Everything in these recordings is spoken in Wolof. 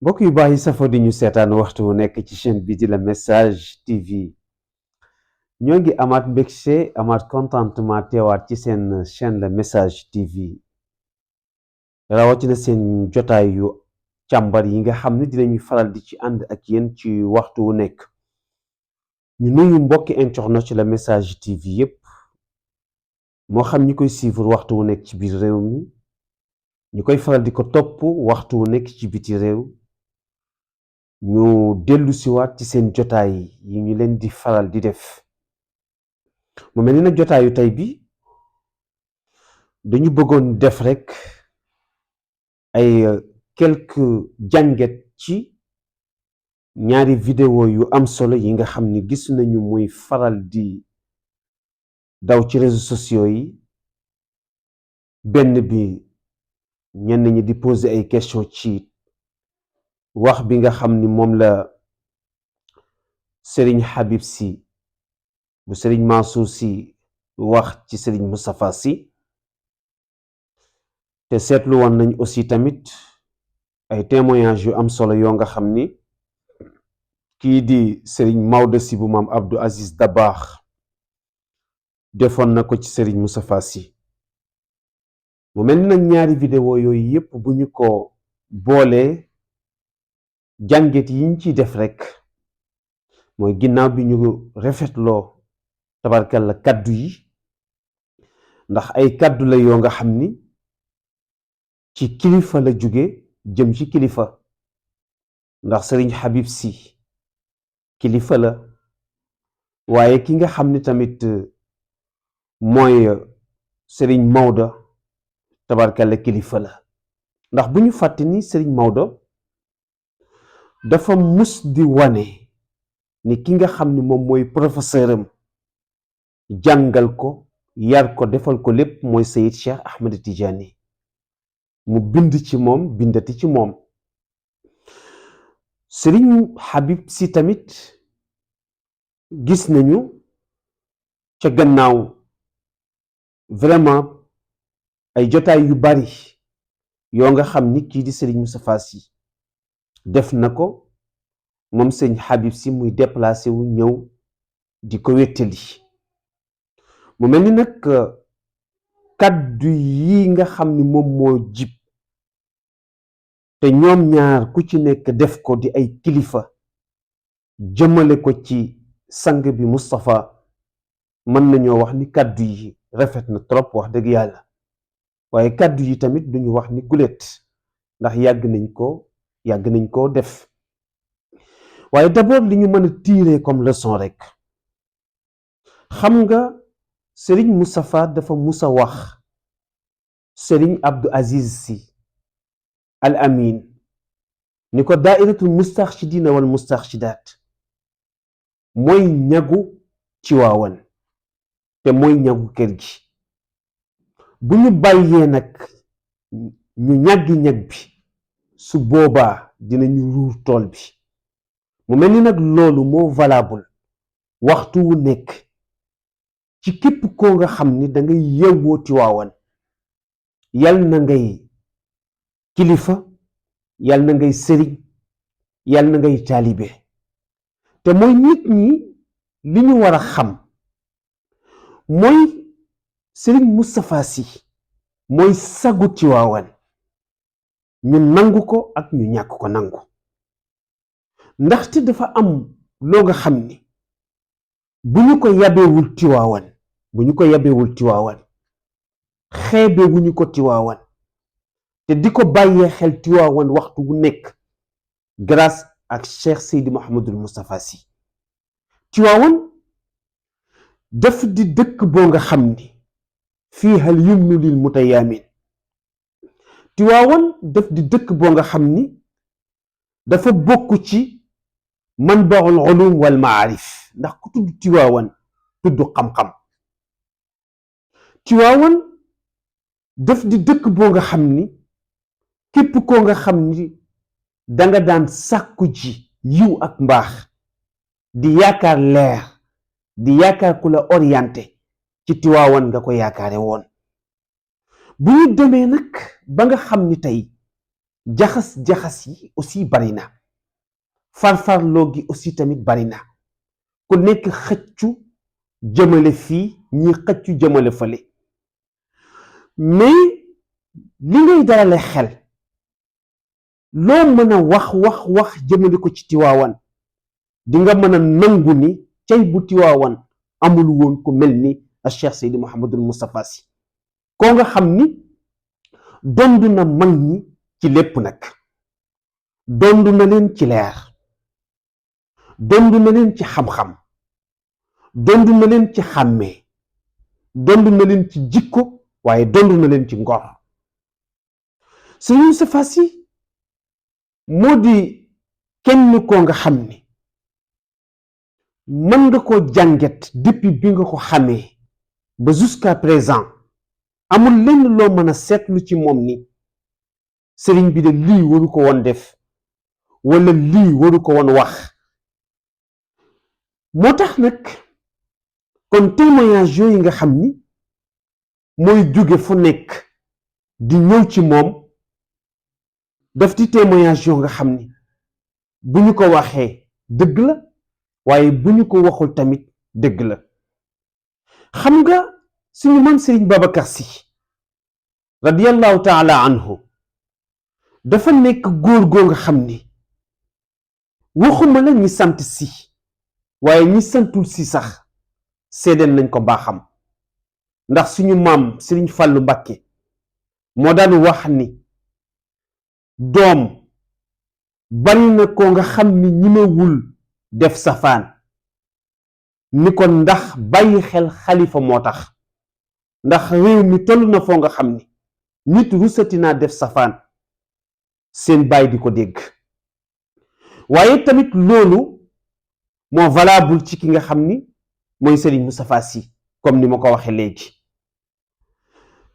mbokk yu baax yi safoo di ñu seetaan waxtu wu nekk ci chaîne bi di la message TV ñoo ngi amaat mbégte amaat contentement teewaat ci seen chaîne la message TV rawatina seen jotaay yu càmbar yi nga xam ne dinañu faral di ci ànd ak yéen ci waxtu wu nekk. ñu nuyu mbokki internet ci la message TV yépp moo xam ñi koy suivre waxtu wu nekk ci biir réew mi ñu koy faral di ko topp waxtu wu nekk ci biti réew. ñu dellu siwaat ci seen jotaay yi ñu leen di faral di def mu mel ni nag jotaayu tey bi dañu bëggoon def rek ay quelques jànget ci ñaari vidéo yu am solo yi nga xam ni gis nañu muy faral di daw ci réseaux sociaux yi. benn bi ñenn ñi di poser ay questions ci wax bi nga xam ni moom la Serigne Habib Sy bu Serigne Mansour Sy wax ci Serigne Moustapha Sy te seetlu woon nañ aussi tamit ay témoignages yu am solo yoo nga xam ni kii di Serigne Maodo Sy bu maam Abdou Aziz Dabakh defoon na ko ci Serigne Moustapha Sy. mu mel ni nag ñaari vidéo yooyu yépp bu ñu ko boolee jànget yi ñu ciy def rek mooy ginnaaw bi ñu rafetloo tabarkalla kaddu yi ndax ay kaddu la yoo nga xam ni ci kilifa la jóge jëm ci kilifa ndax Serigne Habib Sy kilifa la waaye ki nga xam ni tamit mooy Serigne Maodo tabarkalla kilifa la ndax bu ñu fàtte ni Serigne Maodo dafa mus di wane ni ki nga xam ni moom mooy professeur am jàngal ko yar ko defal ko lépp mooy Seyid Cheikh Ahmed Tidiane mu bind ci moom bindati ci moom. Serigne Habib Sy tamit gis nañu ca gannaaw vraiment ay jotaay yu bari yoo nga xam ni kii di Serigne Moustapha Sy def na ko moom sëñ Habib Sy muy déplacé wu ñëw di ko wéttali. mu mel ni nag kaddu yi nga xam ni moom moo jib te ñoom ñaar ku ci nekk def ko di ay kilifa jëmale ko ci sang bi Moustapha mën nañoo wax ni kaddu yi rafet na trop wax dëgg yàlla waaye kaddu yi tamit duñu wax ni gulet ndax yàgg nañ ko def. waaye d'abord li ñu mën a tirer comme leçon rek xam nga Serigne Moustapha dafa musa wax Serigne Abdou Aziz Sy Al Amin ni ko daairatul mustaxidina wal mustaxidaat mooy ñagu ci waawan te mooy ñagu kër gi. bu ñu bàyyee nag ñu ñaggi ñag bi su boobaa dinañu ruur tool bi. mu mel ni nag loolu moo valable waxtu wu nekk ci képp koo nga xam ni da ngay yewwoo Tiwaawan yal na ngay kilifa yal na ngay sëriñ yal na ngay taalibe te mooy nit ñi li ñu war a xam mooy Serigne Moustapha Sy mooy sagu Tiwaawan ñu nangu ko ak ñu ñàkk ko nangu. ndaxte dafa am loo nga xam ni bu ñu ko yabewul Tiwaawan xeebewuñu ko Tiwaawan te di ko bàyyee xel Tiwaawan waxtu wu nekk grâce ak Cheikh Seydi Mouhamadul Moustapha Sy. Tiwaawan daf di dëkk boo nga xam ni fii hal yumnu lil mutayaamin. Tiwaawan daf di dëkk boo nga xam ni dafa bokk ci manbaul ulum wal maarif ndax ku tudd Tiwaawan tudd xam-xam. Tiwaawan daf di dëkk boo nga xam ni képp koo nga xam ni danga daan sàkku ji yiw ak mbaax di yaakaar leer di yaakaar ku la orienté ci Tiwaawan nga ko yaakaare woon. bu ñu demee nag ba nga xam ni tey jaxas yi aussi bari na farfarloo gi aussi tamit bari na ku nekk xëccu jëmale fii ñi xëccu jëmale fële mais li ngay dalale xel loo mën a wax jëmale ko ci Tiwaawan di nga mën a nangu ni cay bu Tiwaawan amul woon ku mel ni a Cheikh Seydi Mouhamadul Moustapha Sy koo nga xam ni dondu na mag ñi ci lépp nag dondu na leen ci leer dondu na leen ci xam-xam dondu na leen ci xàmmee dondu na leen ci jikko waaye dondu na leen ci ngor Sëriñ Moustapha Sy moo di kenn koo nga xam ni mën nga koo jànget depuis bi nga ko xamee ba jusqu'à présent amul lenn loo mën a seetlu ci moom ni sëriñ bi de lii waru ko woon def wala lii waru ko woon wax moo tax nag kon témoignage yooyu nga xam ni mooy jóge fu nekk di ñëw ci moom daf di témoignage yoo nga xam ni bu ñu ko waxee dëgg la waaye bu ñu ko waxul tamit dëgg la xam nga suñu maam Sëriñ Babacar Sy radiyallahu taala anhu dafa nekk góor goo nga xam ni waxuma la ñi sant Sy waaye ñi santul Sy sax seedeel nañ ko baaxam ndax suñu maam Sëriñ Fàllu Mbàkke moo daan wax ni doom bari na ko nga xam ni ñimewul def safaan ni ko ndax bàyyi xel xalifa moo tax ndax réew mi toll na foo nga xam ni nit rusati naa def safaan seen baay di ko dégg waaye tamit loolu moo valable ci ki nga xam ni mooy Serigne Moustapha Sy comme ni ma ko waxee léegi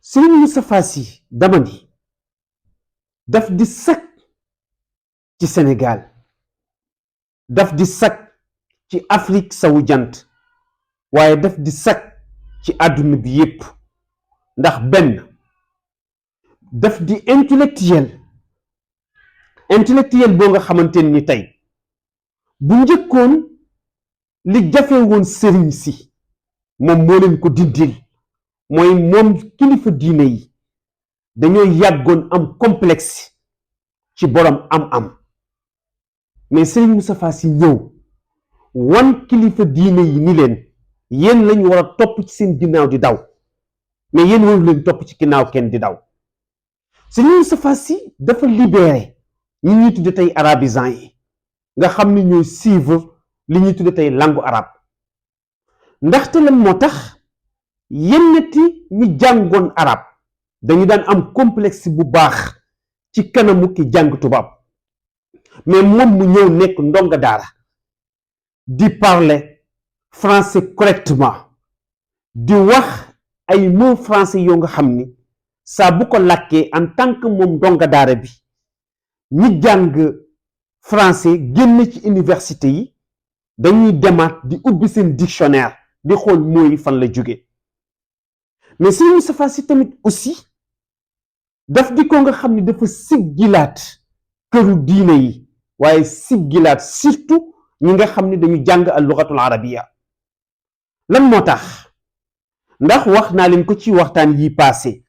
Serigne Moustapha Sy dama ni daf di sakk ci Sénégal daf di sakk ci Afrique sowu jant waaye daf di sakk ci àdduna bi yépp ndax benn daf di intellectuel boo nga xamante ni tey bu njëkkoon li jafe woon sëriñ si moom moo leen ko dindil mooy moom kilifa diine yi dañoo yàggoon am complexe ci borom am mais Serigne Moustapha Sy ñëw wan kilifa diine yi ni leen yéen lañ war a topp ci seen ginnaaw di daw mais yéen waru leen topp ci ginnaaw kenn di daw Serigne Moustapha Sy dafa libéré ñi ñuy tudde tey arabisants yi nga xam ni ñooy suivre li ñuy tudde tey langue arabe ndaxte lan moo tax yennati ñi jàngoon arabe dañu daan am complexe bu baax ci kanamu ki jàng tubaab mais moom mu ñëw nekk ndonga daara di parler français correctement di wax ay mots français yoo nga xam ni saa bu ko làkkee en tant que moom ndonga daara bi ñi jàng français génn ci université yi dañuy demaat di ubbi seen dictionnaire di xool mots yi fan la jóge mais Serigne Moustapha Sy tamit aussi daf di ko nga xam ni dafa siggilaat këru diine yi waaye siggilaat surtout ñi nga xam ni dañu jàng al lugatul arabiya lan moo tax ndax wax naa leen ko ci waxtaan yi passé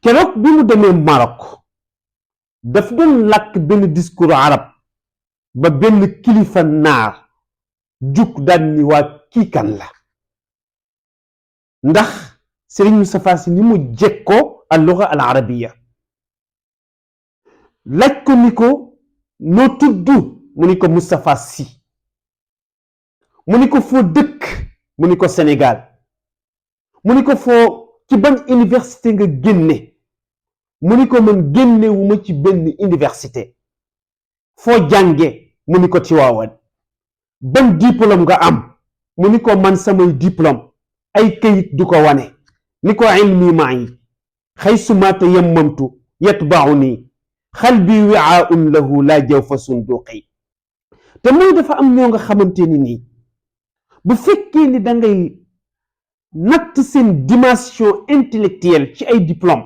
keroog bi mu demee Maroc daf doon làkk benn discours arab ba benn kilifa naar jug daan ni waa kii kan la ndax Serigne Moustapha Sy ni mu jekkoo al lugha al arabiya laaj ko ni ko noo tudd mu ni ko Moustapha Sy mu ni ko foo dëkk mu ni ko Sénégal mu ni ko foo ci ban université nga génne mu ni ko man génne wu ma ci benn université foo jànge mu ni ko Tiwaawan ban diplôme nga am mu ni ko man samay diplôme ay kayit du ko wane ni ko ilmi ma'i xaysuma tayammamtu yatba'uni xalbi wi'aa'un lahu laa jawfa sunduqi te mooy dafa am ñoo nga xamante ni nii bu fekkee ni da ngay natt seen dimension intellectuelle ci ay diplôme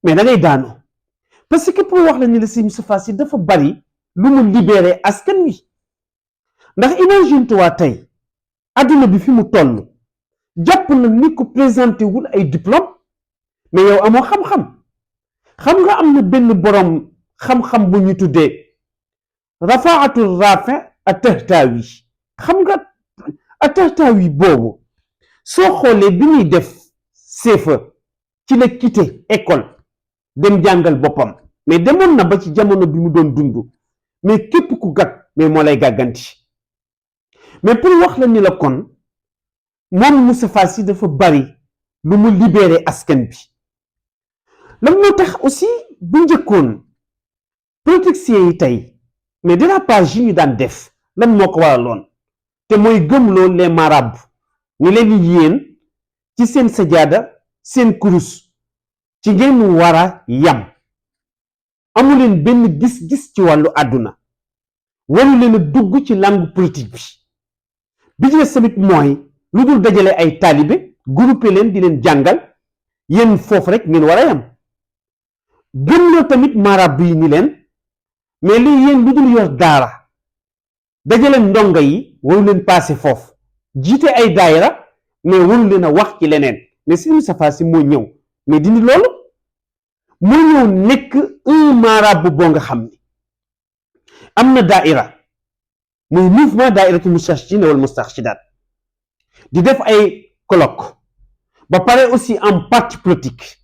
mais da ngay daanu parce que pour wax la ni la Serigne Moustapha Sy dafa bari lu mu libéré askan wi ndax imagine toi tey adduna bi fi mu toll jàpp na ni ko présenté wul ay diplôme mais yow amoo xam-xam xam nga am na benn borom xam-xam bu ñu tuddee rafaatul rafi at-Tahtaawi xam nga at-Tahtaawi boobu soo xoolee bi ñuy def CFEE ci la quitté école dem jàngal boppam mais demoon na ba ci jamono bi mu doon dund mais képp ku gàtt mais moo lay gàgganti mais pour wax la ni la kon moom Moustapha Sy dafa bari lu mu libéré askan bi lan moo tax aussi bu njëkkoon politiciens yi tey mais dérapage yi ñu daan def lan moo ko waraloon te mooy gëmloo les marabouts ñu leen di yéen ci seen sajaada seen kurus ci ngeen war a yam amu leen benn gis-gis ci wàllu àdduna waru leen a dugg ci langue politique bi ci des tamit mooy lu dul dajale ay taalibe groupé leen di leen jàngal yéen foofu rek ngeen war a yam gëmloo tamit marabu yi ni leen mais lii yéen lu dul yor daara dajale ndongo yi waru leen passé foofu jiite ay daayira mais waru leen a wax ci leneen mais Serigne Moustapha Sy moo ñëw mais dindi loolu moo ñëw nekk un marabu boo nga xam ni am na daaira muy mouvement daairatul moustarchidine wal moustarchidaat di def ay colloque ba pare aussi en parti politique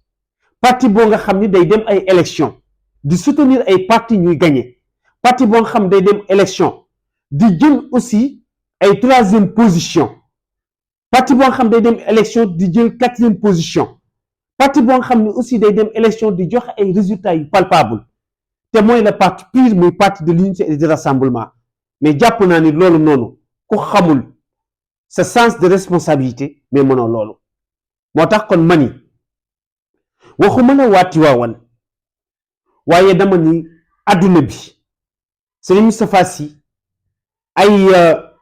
parti boo nga xam ni day dem ay élection di soutenir ay parti ñuy gagné parti boo nga xam day dem élection di jël aussi ay 3e position parti boo nga xam day dem élection di jël 4e position parti boo nga xam ne aussi day dem élection di joxe ay résultats yu palpable te mooy le parti pur muy parti de l'unité et du rassemblement mais jàpp naa ni loolu noonu ku xamul sa sens de responsabilité mais mënoo loolu moo tax kon mani waxuma la waati waawan waaye dama ni adduna bi Serigne Moustapha Sy ay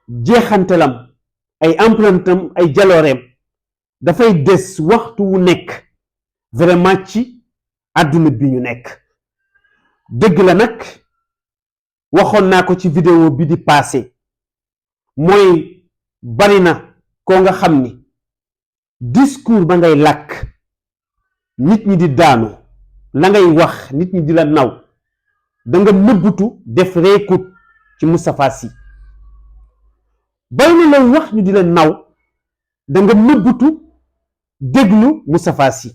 jeexantalam ay empreintam ay jalooreem dafay des waxtu wu nekk vraiment ci adduna bi ñu nekk dëgg la nag waxoon naa ko ci vidéo bi di passé mooy bari na koo nga xam ni discours ba ngay làkk nit ñi di daanu la ngay wax nit ñi di la naw da nga nëbbutu def réécoute ci Moustapha Sy bari na lay wax ñu di la naw da nga nëbbutu déglu Moustapha Sy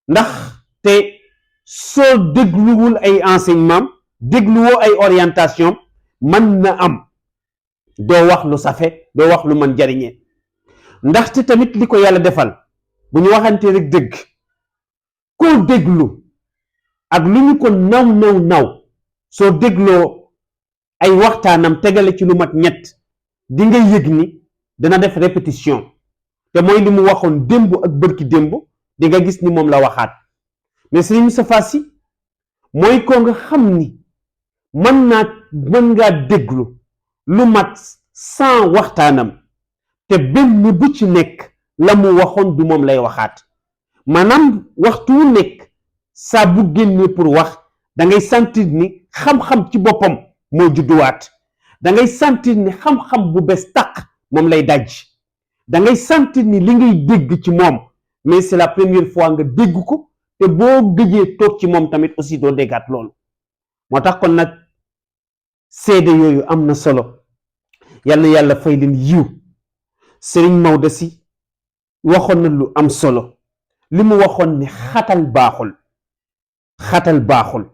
ndax te soo dégluwul ay enseignement dégluwoo ay orientation mën na am doo wax lu safe doo wax lu mën jariñee ndaxte tamit li ko yàlla defal bu ñu waxantee rek dëgg koo déglu ak lu ñu ko naw soo dégloo ay waxtaanam tegale ci lu mat ñett di nga yëg ni dana def répétition te mooy li mu waxoon démb ak bërki démb di nga gis ni moom la waxaat mais Serigne Moustapha Sy mooy ko nga xam ni mën ngaa déglu lu mat 100 waxtaanam te benn bu ci nekk la mu waxoon du moom lay waxaat maanaam waxtu wu nekk saa bu génnee pour wax da ngay sentir ni xam-xam ci boppam moo judduwaat da ngay sentir ni xam-xam bu bees tàq moom lay daj da ngay sentir ni li ngay dégg ci moom mais c'est la première fois nga dégg ko te boo gëjee toog ci moom tamit aussi doo déggaat loolu moo tax kon nag seede yooyu am na solo yal na yàlla fay leen yiw Serigne Maodo Sy waxoon na lu am solo li mu waxoon ni xatal baaxul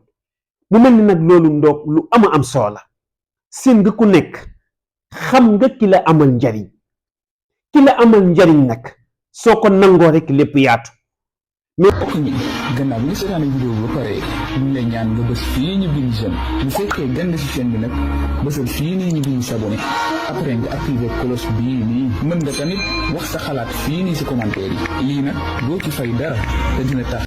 mu mel ni nag loolu ndoog lu am solo la seen nga ku nekk xam nga ki la amal njariñ nag soo ko nangoo rek lépp yaatu mais mbokk ñi gannaaw bi nga seetaan vidéo bi ba pare ñu ngi lay ñaan nga bës fii ñu bind j'aime bu fekkee gën nga si chaîne bi nag bësal fii nii ñu bind s'abonné après nga activer cloche bii nii mën nga tamit wax sa xalaat fii nii si commentaire yi lii nag doo ci fay dara te dina tax